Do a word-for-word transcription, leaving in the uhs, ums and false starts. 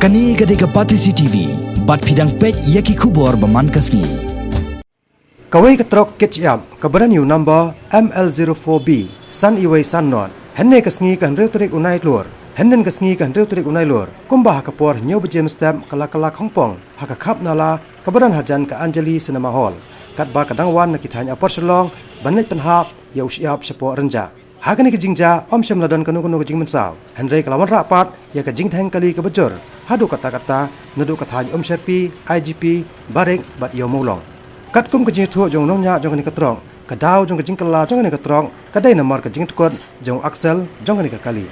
Kane ka dei ka Batesi T V, bad phi dang peit ïa ki khubor ba man ka sngi. Kawei ka trok kit shyiap kaba don ïa u number M L zero four B san uwei san not, hynne ka sngi ka hynriew tarik u Naitlur, hynnin ka sngi ka hynriew tarik u Naitlur, kumba ha ka por hynñiew baje mynstep ka la kylla khongpong ha ka khap nala kaba don hajan ka Anjali Cinema Hall, katba ka dang wan na ki thaiñ Upper Shillong ban leit pynhap ïa u shyiap shapoh rynjah. Ha kane ka jingjia ym shym la don kano kano ka jingmynsaw, hynrei ka la wanrah pat ïa ka jingdheng kali kaba jur haduh katta katta, naduh ka thaiñ Umsherpi, I G P, Barik bad Ïew Mawlong. Katkum ka jingïathuh jong u nongñiah jong kane ka trok, ka daw jong ka jingkylla jong kane ka trok ka dei namar ka jingtkut jong u axle jong kane ka kali.